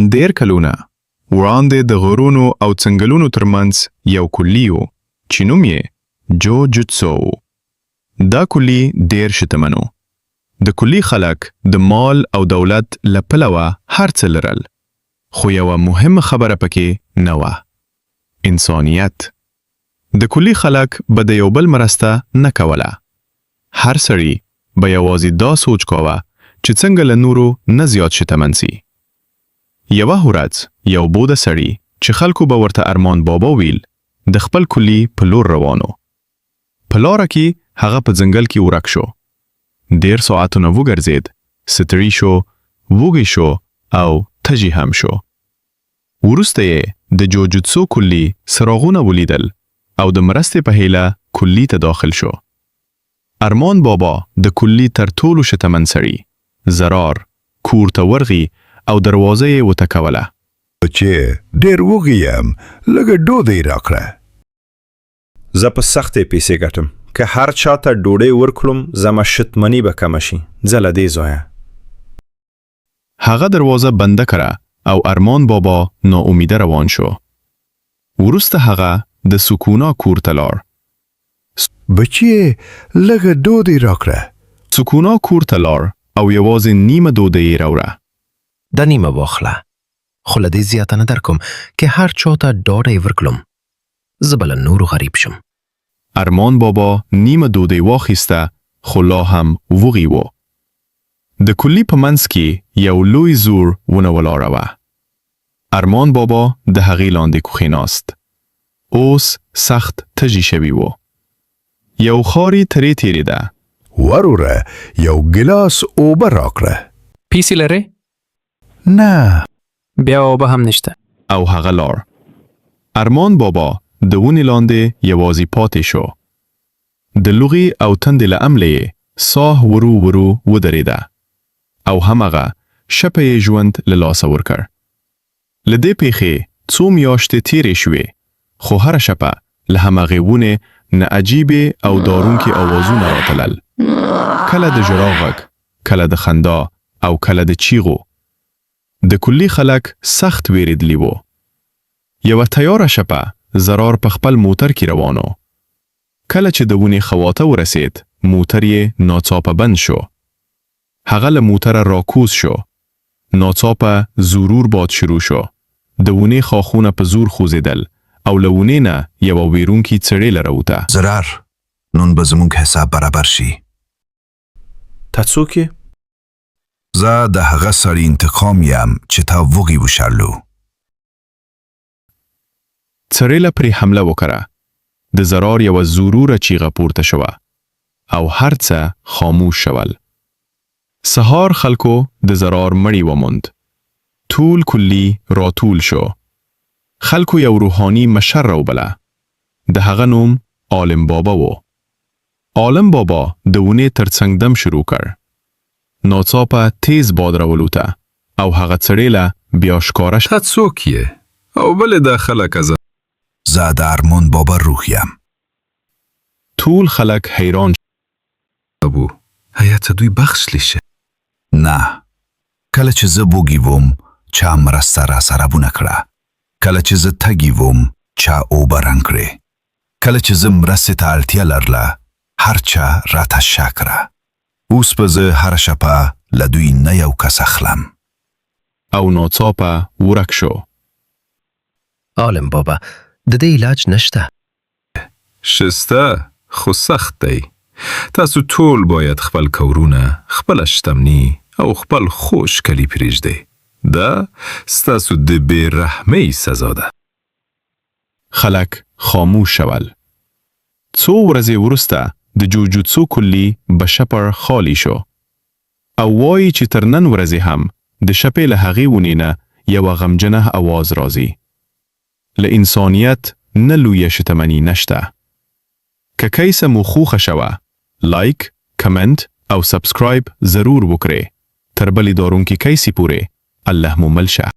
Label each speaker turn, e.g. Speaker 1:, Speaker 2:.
Speaker 1: ډېر کلونه وړاندې د غرونو او څنګلونو تر منځ یو کلي و چې نوم یې جو جوتسو و. دا کلي ډېر شتمن و. د کلي خلک د مال او دولت له پلوه هر څه لرل، خو یوه مهمه خبره پکې نه وه، انسانیت. د کلي خلک به د یو بل مرسته نه کوله. هر سړي به یوازې دا سوچ کاوه چې څنګه له نورو نه زیات شتمن سي. یوه ورځ یو بوده سړي چې خلکو به ورته ارمان بابا ویل د خپل کلي په لور روان و. په لاره کې هغه په ځنګل کې ورک شو. ډېر ساعتونه وګرځېد، ستړي شو، وږی شو او تږي هم شو. وروسته یې د جوجوتسو کلي څراغونه ولیدل او د مرستې په هیله کلي ته داخل شو. ارمان بابا د کلي تر ټولو شتمن سړي، ضرار، کور ته ورغی او دروازه یې وتکوله.
Speaker 2: بچیه، ډېر وږی یم، لږه ډودۍ راکړه.
Speaker 3: زه په سختې پېسې ګټم، که هر چا ته ډوډۍ ورکړم، زما شتمني به کمه شي، ځه له دې ځایه.
Speaker 1: هغه دروازه بنده کړه او ارمان بابا نا امیده روان شو. وروسته هغه د سکونا کور ته لاړ.
Speaker 2: بچیه لږه ډودۍ راکړه.
Speaker 1: سکونا کور ته لاړ او یوازې نیمه ډودۍ یې راوړه.
Speaker 4: دا نیمه واخله، خو له دې زیاته نه درکوم، که هر چا ته ډوډۍ ورکړم، زه به له نورو غریب شم.
Speaker 1: ارمان بابا نیمه ډودۍ واخیسته، خو لا هم وږی و. د کلي په منځ کې یو لوی زوړ ونه ولاړه وه. ارمان بابا د هغې لاندې کښېناست. اوس سخت تږي شوي وو. یو ښاري ترې تېرېده.
Speaker 2: وروره یو ګیلاس اوبه راکړه.
Speaker 5: پیسې لرې؟
Speaker 2: نه.
Speaker 5: بیا اوبه هم نشته.
Speaker 1: او هغه لاړ. ارمان بابا د ونې لاندې یوازې پاتې شو. د لوږې او تندې له امله یې ساه ورو ورو ودرېده او همغه شپه یې ژوند له لاسه ورکړ. له دې پېښې څو میاشتې تېرې شوې، خو هره شپه له همغې ونې نه عجیبې او دارونکې اوازونه راتلل. کله د ژړا غږ، کله د خندا او کله د چیغو. د کلي خلک سخت وېرېدلي وو. یوه تیاره شپه ضرار په خپل موتر کې روان و. کله چې د ونې خواته ورسېد، موتر یې ناڅاپه بند شو. هغه له موتره راکوز شو. ناڅاپه زورور باد شروع شو. د ونې ښاخونه په زور خوځېدل او له ونې نه یوه وېرونکي څړېله راوته.
Speaker 6: ضرار، نن به زموږ حساب برابر شي.
Speaker 3: ته څوک یې؟
Speaker 6: زه د هغه سړي انتقام یم چې تا وږي وشړلو.
Speaker 1: څړېله پرې حمله وکړه. د ضرار یوه زوروره چیغه پورته شوه او هر څه خاموش شول. سهار خلکو د ضرار مړی وموند. ټول کلی راتول شو. خلکو یو روحاني مشر راوبله. د هغه نوم عالم بابا و. عالم بابا د ونې تر څنګ دم شروع کړ. ناڅاپه تېز باد راولوته او هغه څړېله بیا ښکاره
Speaker 7: ته څوک یې او ولې دا خلک ازاروې؟
Speaker 6: زه د ارمان بابا روح یم.
Speaker 1: ټول خلک حیران
Speaker 7: وو. ایا ته دوی بخښلی شې؟
Speaker 6: نه. کله چې زه وږي وم، چا مرسته راسره ونه کړه. کله چې زه تږي وم، چا اوبه رانکړې. کله چې زه مرستې ته اړتیا لرله، هر چا راته شه کړه. اوس به زه هره شپه له دوی نه یو کس اخلم.
Speaker 1: او ناڅاپه ورک شو.
Speaker 4: عالم بابا، د دې علاج نشته؟
Speaker 7: شته، خو سخت دی. تاسو ټول باید خپل کورونه، خپله شتمني او خپل خوږ کلي پرېږدئ. دا ستاسو د بې رحمۍ سزا ده.
Speaker 1: خلک خاموش شول. څو ورځې وروسته د جوجوتسو کلی بشپړ خالي شو. او وايي چې تر نن ورځې هم د شپې له هغې ونې نه یوه غمجنه اواز راځي. له انسانیت نه لویه شتمني نشته. که کیسه مو خوښه شوه لایک، کمنټ او سبسکرایب ضرور وکړئ. تر بلې دارونکې کیسې پورې الله مو مل شه.